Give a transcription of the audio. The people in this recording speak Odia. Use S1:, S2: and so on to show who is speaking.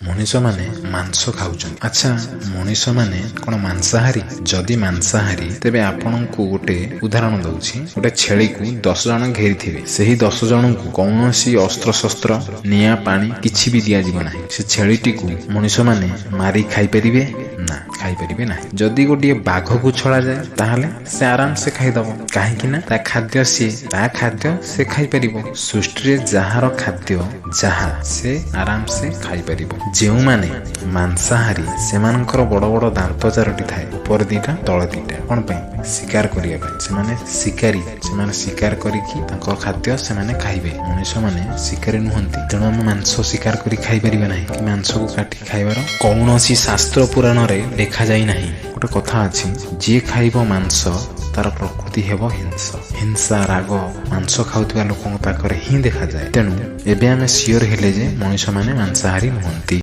S1: ମଣିଷମାନେ ମାଂସ ଖାଉଛନ୍ତି। ଆଚ୍ଛା, ମଣିଷମାନେ କ'ଣ ମାଂସାହାରୀ? ଯଦି ମାଂସାହାରୀ, ତେବେ ଆପଣଙ୍କୁ ଗୋଟେ ଉଦାହରଣ ଦଉଛି। ଗୋଟେ ଛେଳିକୁ 10 ଜଣ ଘେରିଥିବେ। ସେହି 10 ଜଣଙ୍କୁ କୌଣସି ଅସ୍ତ୍ରଶସ୍ତ୍ର, ନିଆଁ, ପାଣି କିଛି ବି ଦିଆଯିବ ନାହିଁ। ସେ ଛେଳିଟିକୁ ମଣିଷମାନେ ମାରି ଖାଇପାରିବେ ନା? ଖାଇପାରିବେ ନାହିଁ। ଯଦି ଗୋଟିଏ ବାଘକୁ ଛଡ଼ାଯାଏ, ତାହେଲେ ସେ ଆରାମସେ ଖାଇଦବ। କାହିଁକି ନା ତା ଖାଦ୍ୟ ସିଏ, ତା ଖାଦ୍ୟ ସେ ଖାଇପାରିବ। ସୃଷ୍ଟିରେ ଯାହାର ଖାଦ୍ୟ ଯାହା, ସେ ଆରାମସେ ଖାଇପାରିବ। ଯେଉଁମାନେ ମାଂସାହାରୀ, ସେମାନଙ୍କର ବଡ଼ ବଡ଼ ଦାନ୍ତ ଚାରୋଟି ଥାଏ, ଉପରେ ଦିଟା, ତଳେ ଦିଟା। କଣ ପାଇଁ? ଶିକାର କରିବା ପାଇଁ। ସେମାନେ ଶିକାରୀ। ସେମାନେ ଶିକାର କରିକି ତାଙ୍କ ଖାଦ୍ୟ ସେମାନେ ଖାଇବେ। ମଣିଷମାନେ ଶିକାରୀ ନୁହନ୍ତି, ତେଣୁ ଆମେ ମାଂସ ଶିକାର କରି ଖାଇପାରିବା ନାହିଁ କି ମାଂସକୁ କାଟି ଖାଇବାର କୌଣସି ଶାସ୍ତ୍ର ପୁରାଣରେ ଲେଖାଯାଇ ନାହିଁ। ଗୋଟେ କଥା ଅଛି, ଯିଏ ଖାଇବ ମାଂସ ତାର ପ୍ରକୃତି ହେବ ହିଂସ। ହିଂସା, ରାଗ ମାଂସ ଖାଉଥିବା ଲୋକଙ୍କ ପାଖରେ ହିଁ ଦେଖାଯାଏ। ତେଣୁ ଏବେ ଆମେ ସିଓର ହେଲେ ଯେ ମଣିଷମାନେ ମାଂସାହାରୀ ନୁହନ୍ତି।